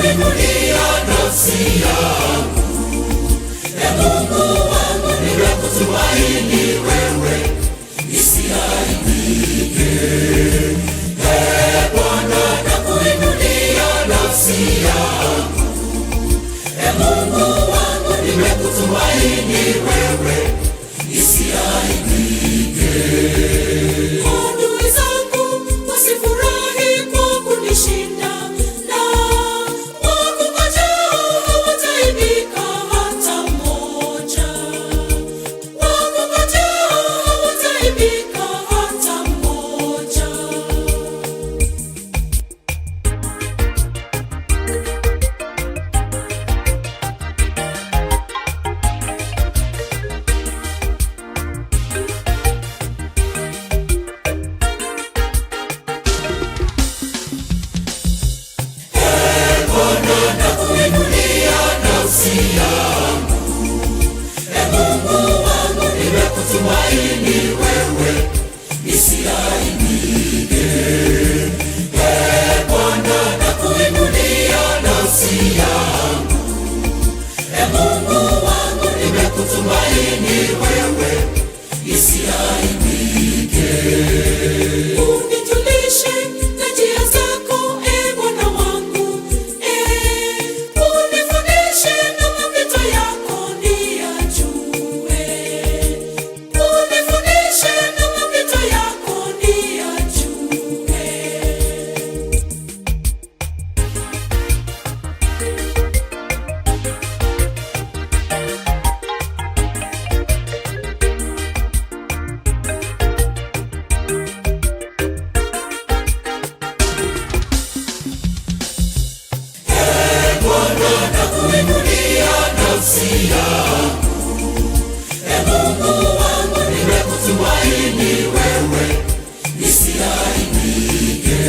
nakuinulia nafsi yangu. E Mungu wangu, nimekutumaini wewe, nisiaibike. E Bwana, nakuinulia nafsi yangu. E Mungu wangu, nimekutumaini wewe, nisiaibike. Adui zangu wasifurahi kwa kunishinda, na wakungojao hawataaibika hata mmoja. Wakungojao hawataaibika hata mmoja. Nakuinulia nafsi yangu. E Mungu wangu, nimekutumaini wewe, nisiaibike. E Bwana, nakuinulia nafsi yangu. E Mungu wangu, nimekutumaini wewe, nisiaibike. Unijulishe na njia zako, e Bwana wangu, unifundishe na mapito yako niyajue. Unifundishe na mapito yako niyajue. Nakuinulia nafsi yangu. E Mungu wangu, nimekutumaini wewe, nisiaibike.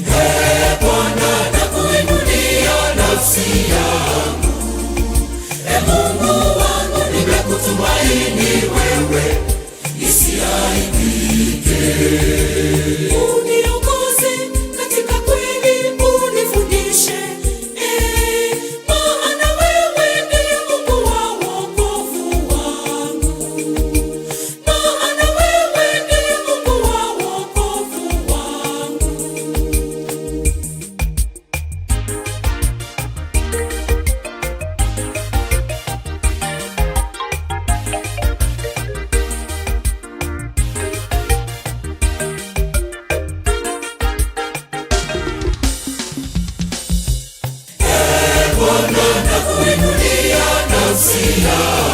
E Bwana, nakuinulia nafsi yangu. E Mungu wangu, nimekutumaini wewe, nisiaibike. Uniongoze katika kweli, unifundishe, maana wewe ndiye Mungu wa wokovu wangu. Maana wewe ndiye Mungu wa wokovu wangu. Nakuinulia nafsi yangu.